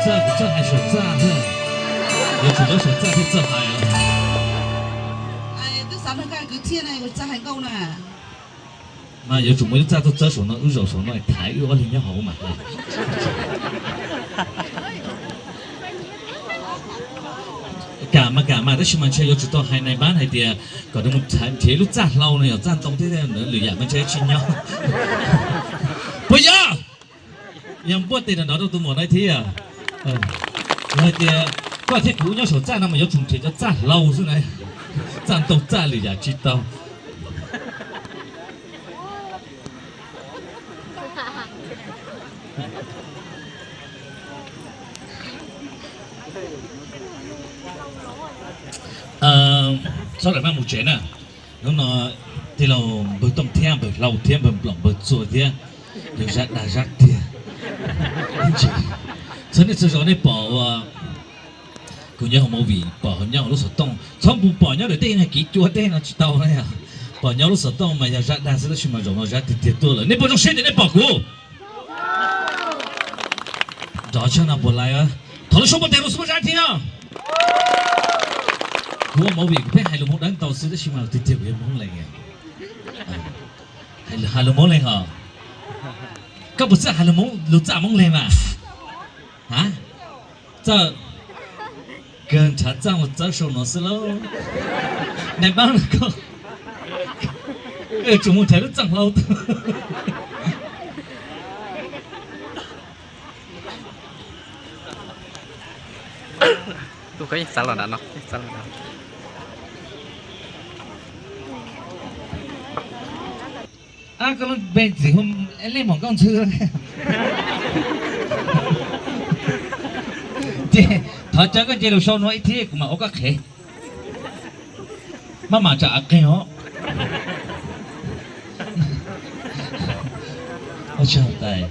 Kuv txawj hais saum txaj thiab, yuav tsum muaj saum txaj thiaj txawj hais os. Twb xav nrog koj kwv txhiaj na, kuv txawj hais nkauj na. Mas yuav tsum muaj ib lub txaj tuaj txawb saum no, wb zaum saum no thaiv wb ob leeg nyob hauv mas. Kam mas kam mas, tab sis mas ntshe yuav tsum tau hais nais npab hais tias kom nws mus nrhiav ib lub txaj hlau no, yog txaj ntoo thiab lwm yam mas ntshe tsis nyob. Puas yog? Yog npuaj tes nrov nrov rau tus muam no thiab. Yog hais tias koj thiab kuv nyob saum txaj no mas yuav tsum nrhiav cov txaj hlau xwb na, txaj ntoo txaj lwm yam tsis tau. Txhob daim maj mus tsev na. Hnub no tij laug npawg Tooj thiab npawg Hlau thiab npawg Nploom npawg Txua thiab yog zab dag zab tiag. Txhua nej txhua zaus nej pom ua kuv nyob hauv movie, pom nyob hauv lub xov tooj, txhob mus pom nyob ntawm tej kiv cua tej no tsis tau na yog. Pom nyob lub xov tooj mas yog zab dag xwb, tab sis mas zaum no zab tiag tiag tuaj lawm. Nej puas zoo siab tias nej pom kuv? Nrov tshaj no puas lais? Thov lub suab npuaj tes rau xub zab thiab no. Kuv ua movie kuv pheej hais lus Hmoob Dawb ntau xwb, tab sis mas tiag tiag kuv yog Hmoob Leeg. Hais lus Hmoob Leeg os. Koj puas txawj hais lus Hmoob, lus txaj Hmoob Leeg mas? Ha? Txawj. Kawg nrhav txaj los txawb saum no xwb lauj. Nais npab no koj yuav tsum mus nrhiav lub txaj hlau tuaj. Koj lub npe txiv hu Lej Muam Nkauj Ntxhw. Ces thov caw koj nce lus sau no ib thiab kuv mam ua koj qhev. Maj mam tsam av qeeg os. Ua tsaug tais.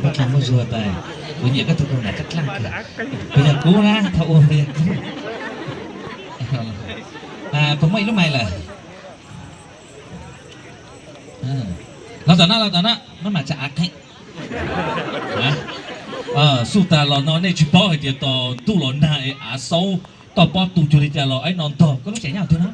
Muaj dlaag muaj zug tais. Kuv nyiam koj tug kaus nam dlaab dlaab kawg. Puas yog kuv na? Thaum ub puas yog kuv? Puas muaj ib lub mais lawm? Los tom no, los tom no, maj mam tsam av qeeg. Xub tas los no nej tsis paub hais tias tos ntuj los nag es av xaub toj pob tu cuag li cas los aib no ntog. Koj lub tsev nyob twg no?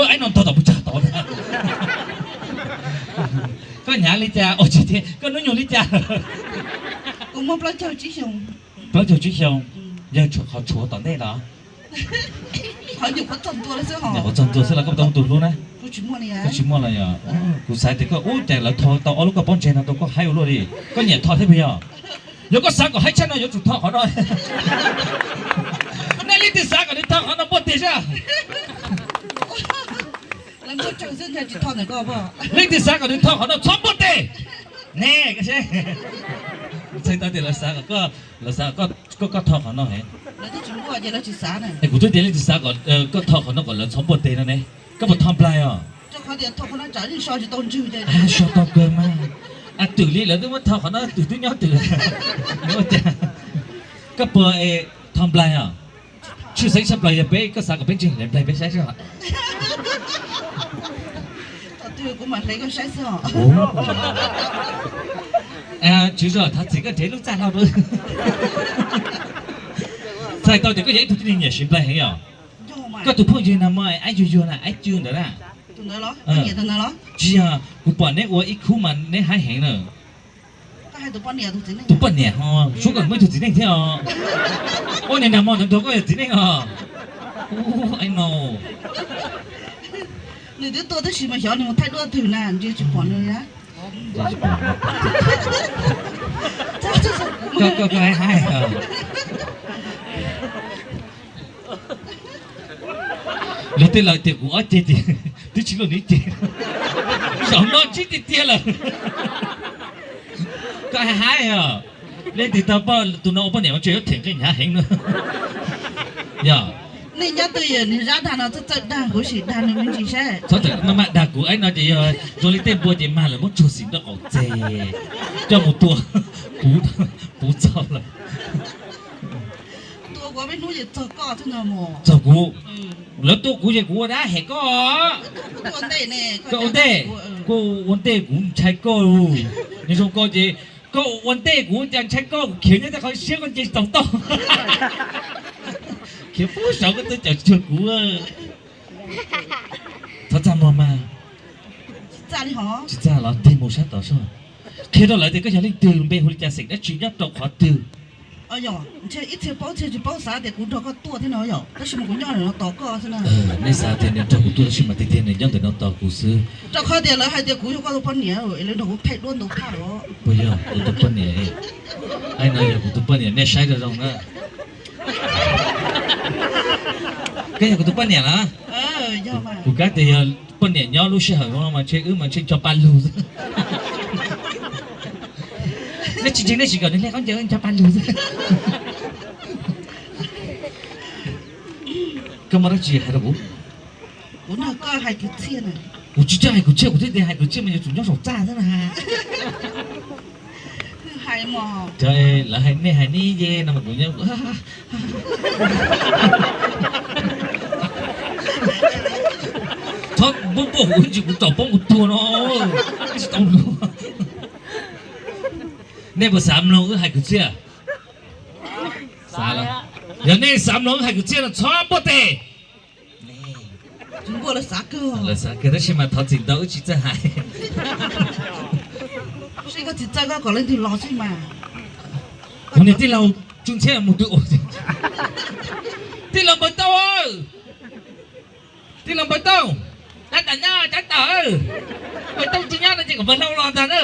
Aib no ntog tom pus tsag tod na. Koj hnyav li cas? Koj hnub nyoog li cas? Plaub caug tsib xyoo. Yog qhov tshuav tom ntej los? Nyuam qhuav txog ntua xwb los koj tau tus hlub na? Koj tsis muaj los yog? Kuv xav tias koj ub cas lawv tho tau ob lub koj pob ntseg no rau koj haib ua luaj li. Koj nyiam tho thiab puas yog? Yog koj xav kom haib tshaj no yuav tsum tho qhov no. Nej leej twg xav kom nws tho qhov no npuaj teg sab? Leej twg xav kom nws tho qhov no txhob npuaj teg? Ne, txhais tau tias lawv xav kom koj, lawv xav kom koj tho qhov no heev. Es kuv twb tias leej twg xav kom koj tho qhov no kom lawv txhob npuaj teg no ne. Koj puas tho nplaig os? So tau kawg mas. Twm li lawv twb muab tho qhov no, twm twb nyob twm. Koj puas tho nplaig os? Tshwj xeeb tshaj plaws yog peb, koj xav kom peb ntseeg lawv nplaig peb saib seb. Tswv zos thov txim koj nrhiav lub txaj hlau rau. Txhais tau tias koj yog ib tug tib neeg nyiam siv nplaig heev yom. Koj tus phooj ywg nag hmo aib yuag yuag na, aib cw ntawd na. Tsis yog, kuv pom neb ua ib khub mas neb haib heev na. Tus poj niam ho suab kom muaj ib tug txiv neej thiab os. Ua niag nag hmo ntawd nrog koj yog txiv neej os. Aib no. Nws twb tuaj tab sis mas xyov nws mus thaij duab twg na, ntshe tsis pom nws na. Koj haib haib. Luag tej laus tias kuv ob ceg ces twb tsis luaj nws ceg. Zaum no ntsib tiag tiag lawm. Koj haib haib os. Leej twg tau poj tus no ua poj niam mas tseem yuav them nqi hnyav heev no. Yog nej nyob twj ywm, nws zab dag no txawj txawj dag, kuv sim dag nws me ntsis saib. Txhob txawm maj maj dag kuv, aib no ces yog zoo li tej npua ces mag lawm muab tsuag xim nroj qaum txeg coj mus tua puv txog lawm. Txog kuv, lawv tua kuv ces kuv ua dab hem koj. Koj ua ntej, kuv ua ntej kuv ntshai koj. Nws zoo koj ces koj ua ntej kuv, cas ntshai koj, kuv khiav nyob tej qhov siab koj nce tsis tau toj. Khiav pub saud koj tuaj caum tsis cuag kuv. Thov txaj muag mas. Tsis txaj los tig mus sab tod soj. Qhia rau lawv tias koj yog leej twg, npe hu li cas, xeem dab tsi, nyob rau qhov twg. Yog ntshe ib txhia paub txhia tsis paub xav tias kuv nrog koj tuaj thiab no yom, tab sis mas kuv nyob ntawm no tos koj xwb na. Nej xav tias nws nrog kuv tuaj tab sis mas tiag tiag nws nyob ntawm no tos kuv xwb. Rau qhov tias lawv hais tias kuv yog koj tus poj niam es lawv nrog kuv pheej duab ntau phaj os. Puas yog kuv tus poj niam? Ai no yog kuv tus poj niam, nej saib zoo zoo na. Koj yog kuv tus poj niam los? Kuv kav tias yog poj niam nyob lub sij hawm no mas ntshe wb mas ntshe ncho pa lug xwb. Nej tsis ntseeg nej sim kom nws hle khaub ncaws ncho pa lug xwb. Koj muaj dab tsi hais rau kuv? Kuv tsis coj hais kwv txhiaj, kuv thiaj tias hais kwv txhiaj mas yuav tsum nyob saum txaj xwb na. Lawv hais nej hais neb ye no mas kuv nyob. Txhob npuaj npuaj kuv ib ntsis kuv tsom poob kuv tuag no. Tsis tau luag. Nej puas xav mloog wb hais kwv txhiaj? Yog nej xav mloog wb hais kwv txhiaj no txhob npuaj tes. Lawv xav kawg tab sis mas thov txim ntau wb tsis txawj hais. Seb koj tsis txawj koj kom leej twg los xwb mas. Kuv niag tij laug Tsuj Ntxhiab mus twg ua. Tij laug Npawg Tauj, tij laug Npawg Tauj, tab tom nyob tsab tom, Npawg Tauj tsis nyob no ces kom Npawg Hlau los ntag na.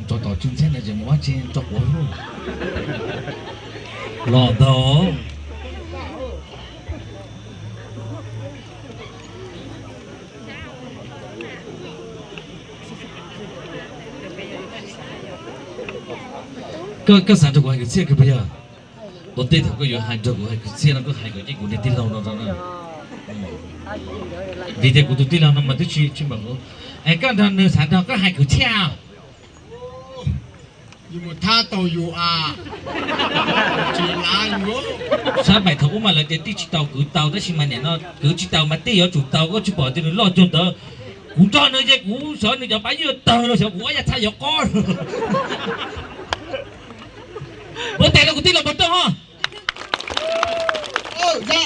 Tso tom Tsuj Ntxhiab ntawd ces mus ua tsi tso quav los ntag. Koj xav nrog kuv hais kwv txhiaj kawg puas yog? Ua ntej thaum koj yuav hais nrog kuv hais kwv txhiaj no koj hais kom yeej kuv niag tij laug no rau na. Vim tias kuv tus tij laug no mas twb tsis tsis npaum kuv. Es koj nrog nws xav nrog koj hais kwv txhiaj? Yus mus thab tau yus a, tsis lav yus. Sab maim thaum ub mas lawv tias tij tsis taus kwv taus tab sis mas nim no kwv tsis taus mas tij yuav tsum taus, koj tsis pom tias nws loj cuag ntawd. Kuv nrog nws ces kuv xyov nws cov pab yuav tawg los xyov kuv ob yas txha yuav qob. Npuaj tes rau kuv tij laug Npawg Tauj ho. Zab,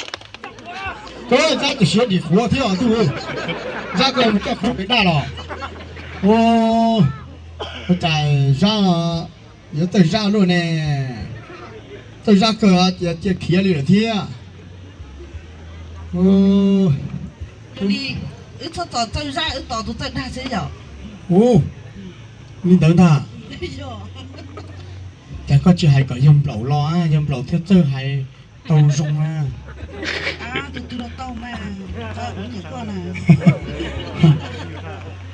koj Zab tus siab dim qhuav thiab os tij. Zab koj mus coj qhov pem daj los. Ua cas Zab yuav txawj Zab luaj ne? Txawj Zab kawg cia khiav li lawm thiab. Wb txhob tos txawj Zab, wb tos tus txawj dag xwb yom. Ua li ntawd ntag. Cas koj tsis hais kom yawg Nplaum los, yawg Nplaum thiaj txawj hais tau zoo na. Tus twg los tau mas,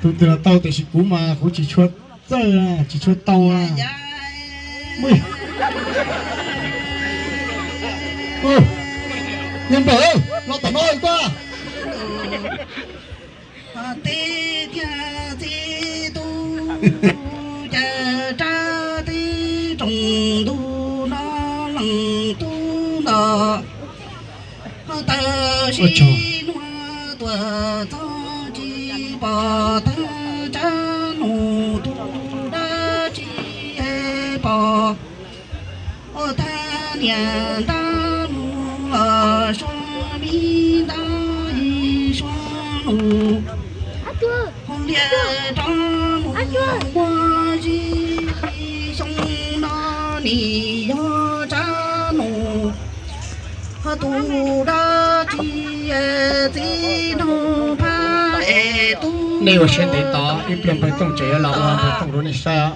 tus twg los tau tiam sis kuv mas kuv tsis tshua txawj, tsis tshua tau. Yawg Nplaum, los tom no koj. Teb thiab txiv tub, cas rab teb roog ntug no leej tub ntog. Tawm sib nuav tuaj txog tsis pom tag, tsab nus tu dab tsi pom. Ua tag niam ntab mus los suav mi ntab ib suav nus. Hu liaj rov mus muaj zib xyoo no nim yog tsab nus. Ho tus dab tsi txiv nraug phab es tub. Nej ua siab ntev tos ib pliag npawg Tooj tseem yuav los ua npawg Tooj rau nej saib os.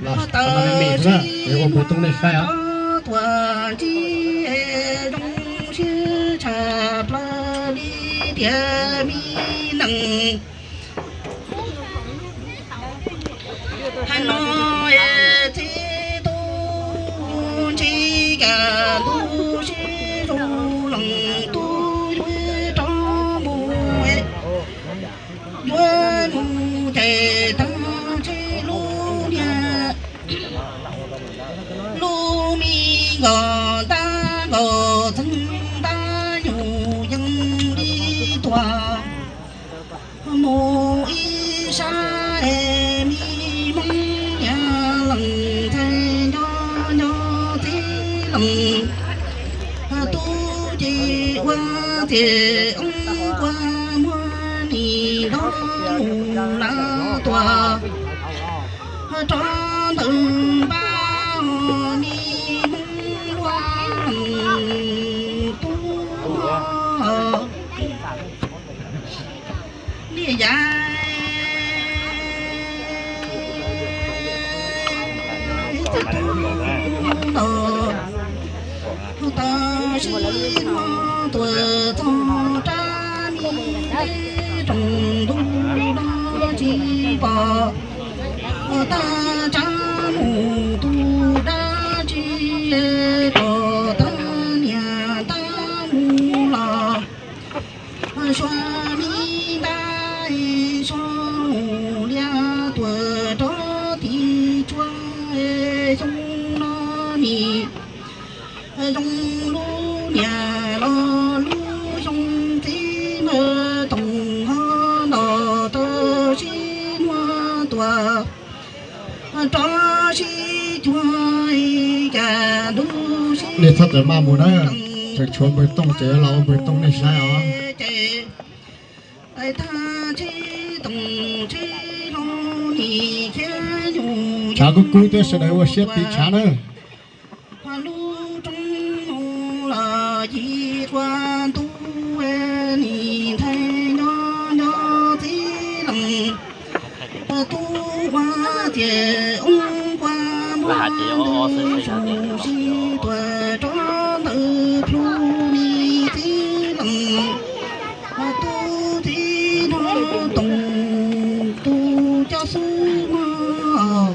Los tau me me xwb na, yuav ua npawg Tooj nej saib os. Tuaj ntsib zoo siab tshaj plaws li tiag mi neej. Hais no es txiv tub ntsib cas ntuj sib zoo leej tub yuav rov mus, yuav mus ces tag ntshe lub niag lub me nkawm ntab nkawm txeeg ntab nyuj yeej li tuag mus. ces oob kua muag nim nrog mus lawv tuaj rau ntawm npab me hmoob luaj tub liaj yav txawj tub los tau sib hnov tuaj txog rab me deb roos ntuj dab tsi pom tag tsav mus tus dab tsi pom tag niam tab mus los suav me ntab suav mus liaj tuaj rov tim tsuas xyoo no nim zoo lub niam los lub xyoo txiv npawg Toom ho ntos tau sib hnov tuaj rov sib cuag cas ntuj sib nej txhob tawm maj mus na, tseem tshuav npawg Tooj ces los ua npawg Tooj nej saib os. Ces tag tsheb Toom tsheb hlau nim khiav nyuj tshav kub kub thiab sawv daws ua siab tiv tshav na. Lub roob no los ci qua ntuj nim nthaij nyob nyob txiv lees tub ua ciam oob qua muag mus sib tuaj rov ntawm plhu me txiv lees tub txiv nrog Toom tus coj xub mog.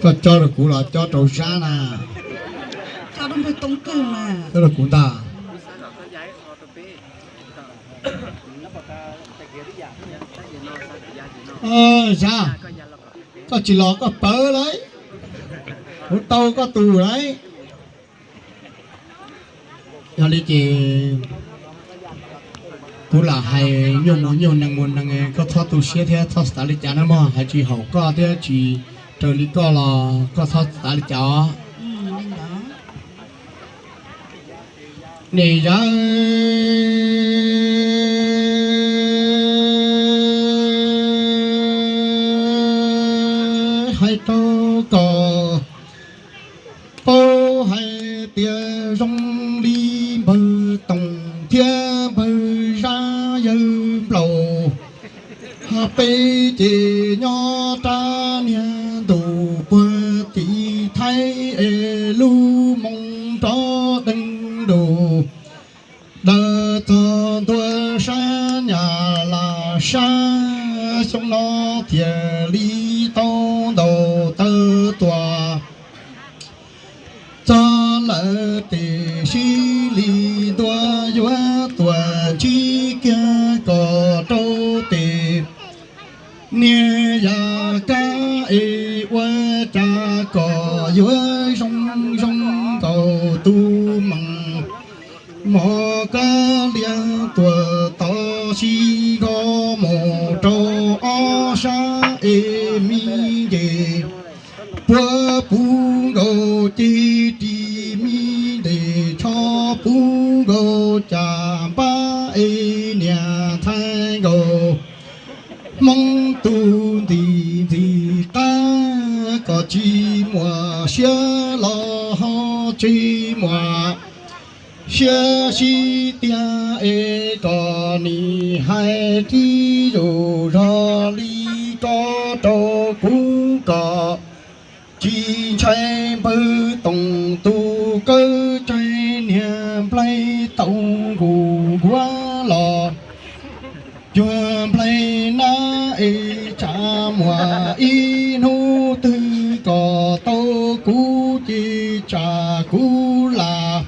Koj cob rau kuv los cob rau Zab na? Cob rau npawg Tooj kawg mas. Cob rau kuv ntag. Zab, koj tsis los koj pawv lauj, kuv tau koj tus lauj. Yog li ces kuv lam hais nyuj mus nyuj nees mus nees, koj txhob tu siab thiab txhob xav li cas na mog, hais tsis haum koj thiab tsis raws li koj los koj txhob xav li cas os. Niam yawm, hais rau kom paub hais tias zoo li npawg Toom thiab npawg Zab yawg nplaum ho peb ces nyob rab niag ntuj puag tim Thaib es lub moo nrov deeg dub. Daws txog ntua sab nyam las sab xyoo no thiaj li tau ntaus taw tuaj. Txog lawm tes sib li ntua yuav tuaj ntsib kiag kom rau tes niag yam kab es ua cas kom yuav zoo zoo nkaus tus mees. Mos kab liag tuaj tod sib nkaus mus rau ob sab es me ntes puab puv nkaus ceg ris me ntes tsho puv nkaus cas npab es niam ntxhais nkaus. Hmoob tus ntxim ntxim qab kom tsis muaj siab los ho tsis muaj siab sib tiag es kom nim hais tib zoo zog li ko rau kuv kom tsis ntshai npawg Toom tus kawb tsaig niag nplaig tau nkuj nkuav los cuag nplaig nab es tsam muaj ib hnub twg kom tau kuv ces tsam kuv lam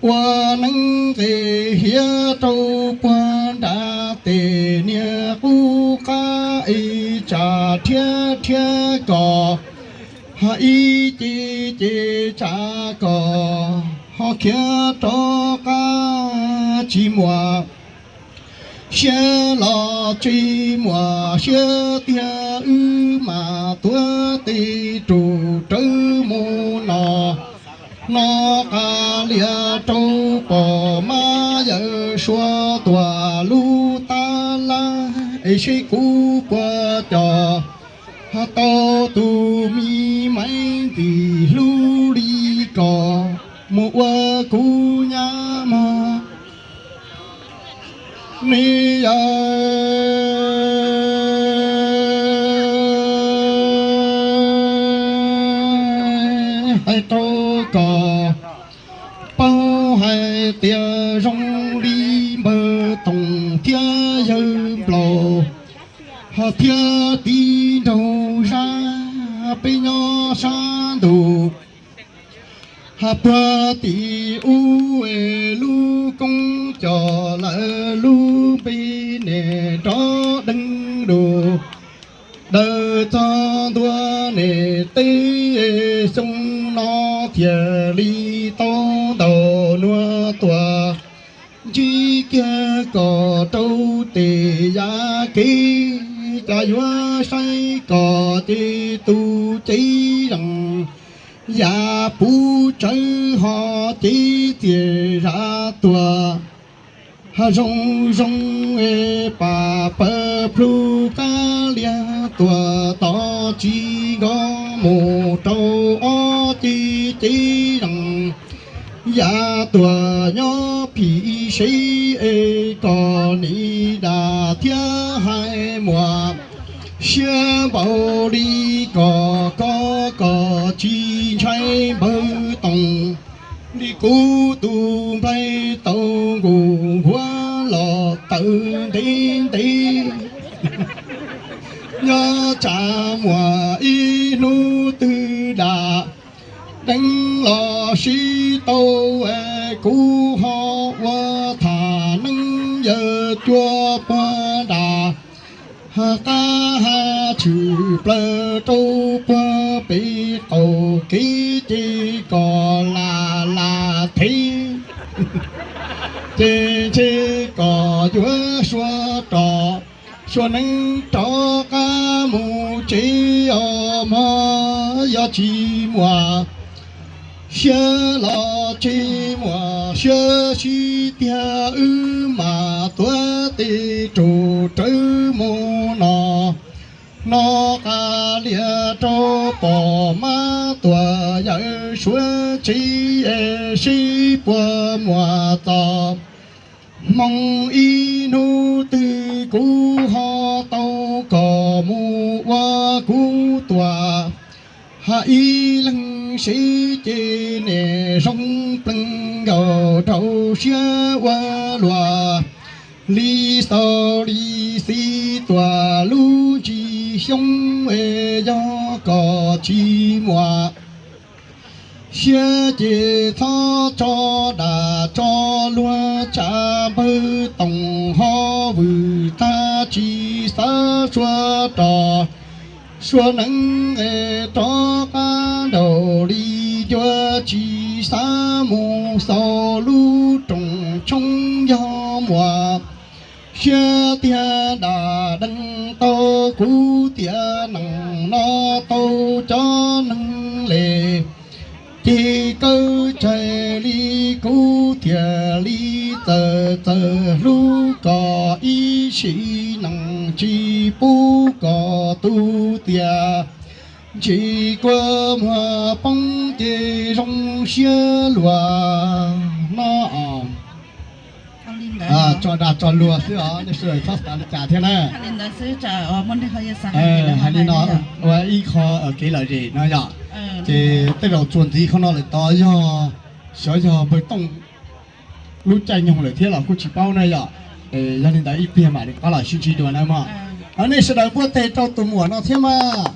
ua neeb nqes hiav rau puag nram tes niag qub qab es tsam rhiab rhiab kom ho ib ce ces tsam kom ho khiav rov qab tsis muaj siab los tsis muaj siab tiag wb mam tuav tes rus rawv mus no. No qas lias rau pom mab yawm suav tuam lub tab laj, es seb kuv puas coj tau tus me maiv ntxim hlub li ko mus ua kuv nyab mog. Ne yawg, hais rau koj paub hais tias zoo li npawg Toom thiab yawg Nplaum, ho thiab tij nraug Zab, peb nyob sab ntuj, ho puag tim ub es lub koob coj lawv lub npe niam nrov deeg lus. Daws txog ntua niam teb, xyoo no thiaj li tau ntaus nuav tuaj ntsib kiag koj rau tes yav kev, cas yuav saib koj ces tus cev zeem yam puv tsawv ho cev txias zam tuaj. Ho zoo zoo es pam pawg plhu qab liag tuaj tod tsis nkaus mus rau ob ceg cev zeem yam tuaj nyob phim sev es koj nim dam thiab hais muas siab npaum li ko, koj koj tsis ntshai npawg Toom li kuv tus nplaig tau nkuj nkuav los tawv ntev ntev. Nyob tsam muaj ib hnub twg dam deev los sib tau, kuv ho ua tham neeb yawg cua puag nram qab ha tshwm plaws rau puag pem qaum kev ces kom lam lam thev. Ces ntshe kom yuav sua rov sua neeb rov qab mus tsev os mog. Yog tsis muaj siab los tsis muaj siab sib tiag wb mam tuav tes rau rawv mus no. No qab liag rau pom mab tuaj yawm suav tsev, seb puas muaj txoj hmoo ib hnub twg kuv ho tau koj mus ua kuv tuaj. Hab ib leeg seb ces niam zoo plees nkaus rau siab ua luaj li xaus li xis tuaj lub ntsis xyoo, es yog koj tsis muaj siab ces txhob tso dag tso luag, tsam npawg Toom ho vwm tag tsis xav sua rov sua neeb es rov qab nraum li ncua, tsis xav mus xaus lub rooj tshoob. Yog muaj siab tiag dam deev tau kuv tiam neej no tau cov neeg le, ces kawg txhais li kuv thiaj li txawm txawm hlub koj ib sim neej, tsis pub koj tu tiam ntsis kua muag poob ces zoo siab luaj no. Tso dag tso luag xwb os, nej sawv daws txhob xav li cas thiab na. Hais li no ua ib qho kev lom zem no yom. Ces tej zaum txuas ntxiv qhov no lawm tod yog, xyov yog npawg Tooj lub caij nyoog lawm thiab los kuj tsis paub na yom. Yog li ntawd ib pliag mam li rov qab los sib ntsib dua na mog. Nej sawv daws npuaj teg rau tus muam no thiab mas.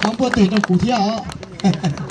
Ho npuaj teg rau kuv thiab os.